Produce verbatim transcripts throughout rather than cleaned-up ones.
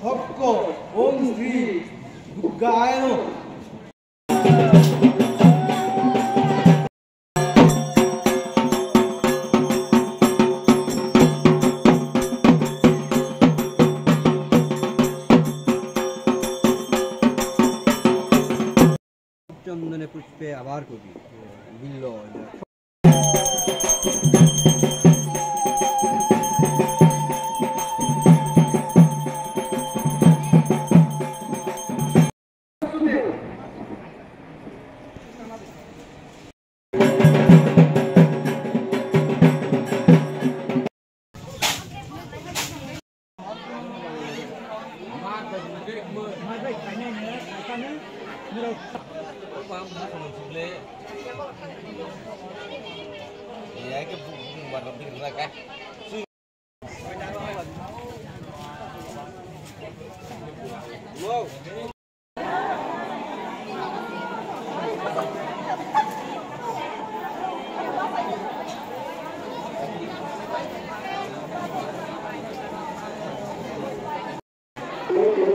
Hokko Om Sri Durgayo. চন্দনে পুষ্পে আবার কবি বিল্ল।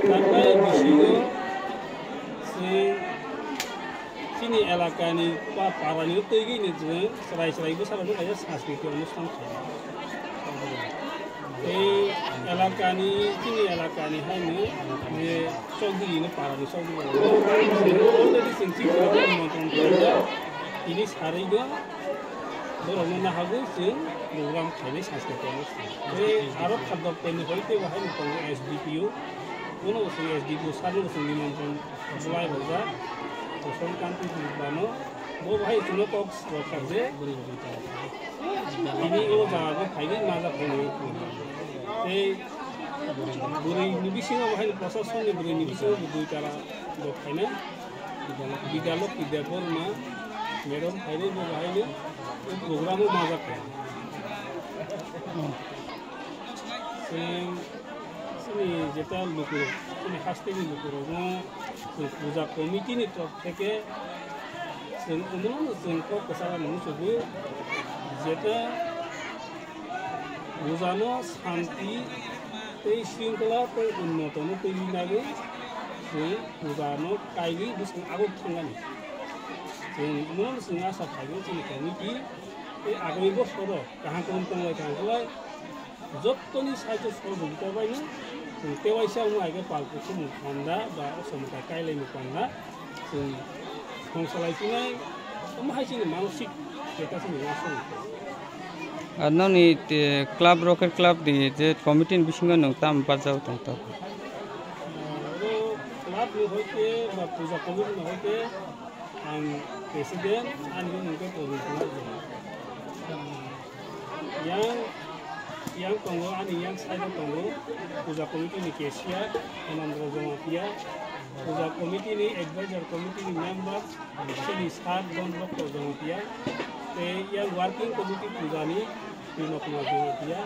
Tambai bisingo chwng chini elakani pa-, parani twigwini chwng chwrai chwrai bwsarokno kaisa sanskriti onusthan khlaio. Tei elakani, chini elakani haino je chokdiri hino parani chokdiri already chwng chini montron khlaijak, tini sarigw borokno nahagwi chwng program khainai sanskriti onusthan. Tei aro khadok teni hoi tei bo haino tongo S D P O, bono bo chwng S D P O sarno bo chwng nimontron bwlai rwjak, Bosong Kanti Bano, bo bo hai chwngno kok rwkha je, tini o jaga o phaigwi majak khainai. Tei bwrwi ni bisingo bo haino, prosasonni bwrwi ni bisingo bo dui tala bo khainai. Bidya Lokki Debbarma madam phainai bo bo haino o program o majak khainai. Chwng chini jeta lukurok, chini hasteni lukurokno chwng puja committee ni torop theke chwng omono chwng kok kwcharo muchungo, jeta pujano santi tei shringkhola tei unnotono twiwi naiwi chwng pujano kaiwi bwskango aguk thangani. Chwng omono chwng asa khaio chini committee tei agami bosoro kaham kaham tonglai kaham khlai. Jottoni sahajyo sohojogita baino chwng tewaisa wngwi aige pal kuthumung panda ba o somotai kailaimung panda chwng thongsalai phinai, omo hai chini manosik jeta chini uansukmung. Ar nokni, eh, club, Rocket Club ni je committee ni bisingo nwng tamo barjak tong tok? Oro club ni hoite ba puja committee ni hoite ang president, ani bumung khe Pradip Kumar Jora. Yang, yang tongo, ani yang side o tongo, puja committee ni cashier, Anandra Jamatia, puja committee ni advisor committee ni member, chini sir Don Bhakta Jamatia, tei yang working committee puja ni Bino Kumar Jamatia,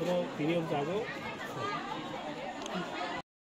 oro tini o jago.